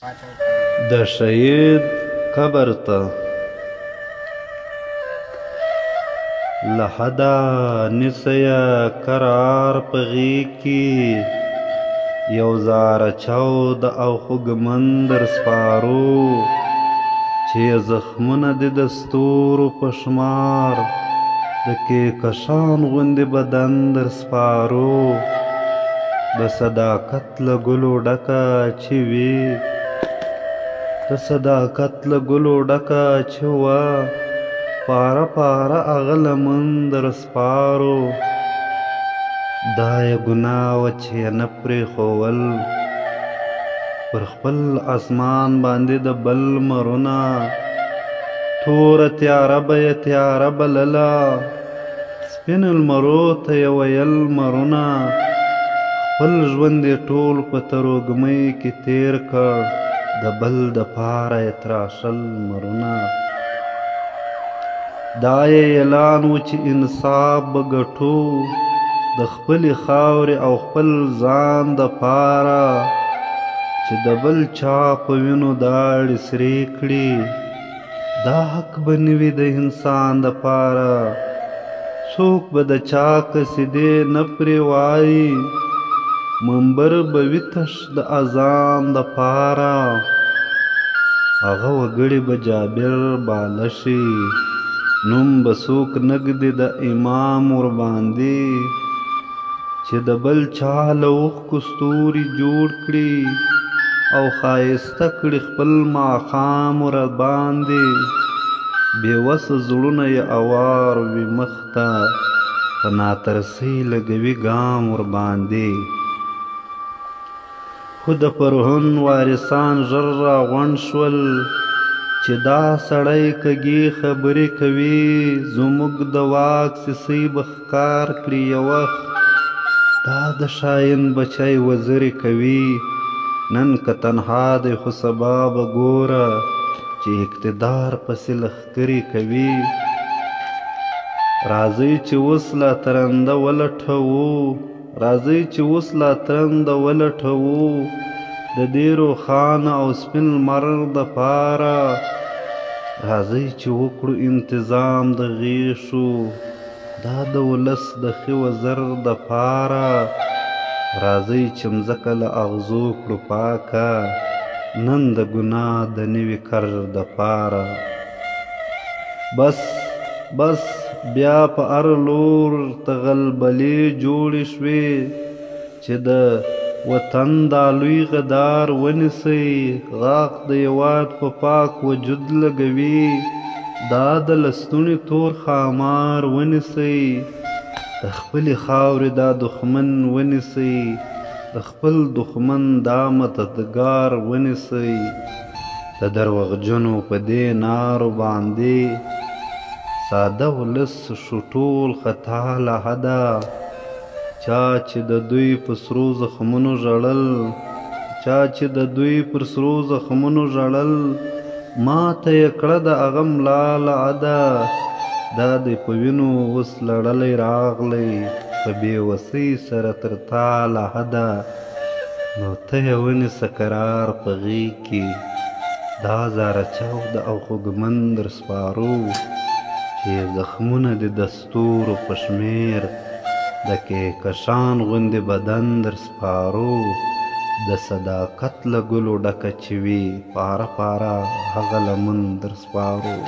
د شهید قبر ته له حده نیسیه قرار په غېږ کې، یو زاره چاود او خوږمن در سپارو، چې زخمونه دې د ستورو په شمار د کهکشان غوندې بدن در سپارو. د صداقت له ګلو ډکه چې وي، د صداقت له ګلو ډکه چې وه، پاره پاره هغه لمن در سپارو. دا یې ګناه وه چې یې نه پرېښوول پر خپل اسمان باندې د بل لمرونه، توره تیاره به یې تیاره بلله، سپینو لمرو ته یې ویل لمرونه. خپل ژوند یې ټول په تروږمۍ کې تېر کړ، د بل دپاره یې تراشل لمرونه. دا یې اعلان و چې انصاف به ګټو د خپلې خاورې او خپل ځان دپاره، چې د بل چا په وینو داړې سرې کړي، دا حق به نه وي د انسان دپاره. څوک به د چا قصیدې نه پرې وایي، منبر به وي تش د اذان دپاره. هغه وګړي به جابر باله شي، نوم به څوک نه ږدي د امام ورباندې، چې د بل چا له اوښکو ستوري جوړ کړي او ښایسته کړي خپل ماښام ورباندې. بې وسه زړونه یې اوار وي مخ ته، په ناترسۍ لګوي ګام ورباندې. خو د فرعون وارثان ژر راغونډ شول، چې دا سړی کږې خبرې کوي، زموږ د واک سیسۍ به ښکار کړي یو وخت، دا د شاهین بچی وزرې کوي. نن که تنها دی خو سبا به ګوره، چې اقتدار پسې لښکرې کوي. راځئ چې اوس لا ترنده ولټوو، راځئ چې اوس لا ترنده ولټوو، د دې روښانه او سپین لمر دپاره. راځئ چې وکړو انتظام د غېښو، دا د ولس د ښه وزر دپاره. راځئ چې مځکه له اغزو کړو پاکه، نن د ګناه د نوي کر دپاره. بس بس بیا په هر لور ته غلبلې جوړې شوې، چې د وطن دا لوی غدار ونیسئ، غاښ د هېواد په پاک وجود لګوي، دا د لستوڼي تور ښامار ونیسئ، د خپلې خاورې دا دښمن ونیسئ، د خپل دښمن دا مددګار ونیسئ. د دروغجنو په دې نارو باندې ساده ولس شو ټول خطا له حده، چا چې د دوی په سرو زخمونو ژړل، چا چې د دوی پر سرو زخمونو ژړل، ماته یې کړه د هغه ملا له عده. دا دی په وینو اوس لړلی راغلی، په بې وسۍ سره تر تا له حده. نو ته یې ونیسه کرار په غېږ کې، دا زاره چاود او خوږمن در سپارو، چې زخمونه دې د ستورو په شمېر د کهکشان غوندې بدن در سپارو. د صداقت له ګلو ډکه چې وي، پاره پاره هغه لمن در سپارو.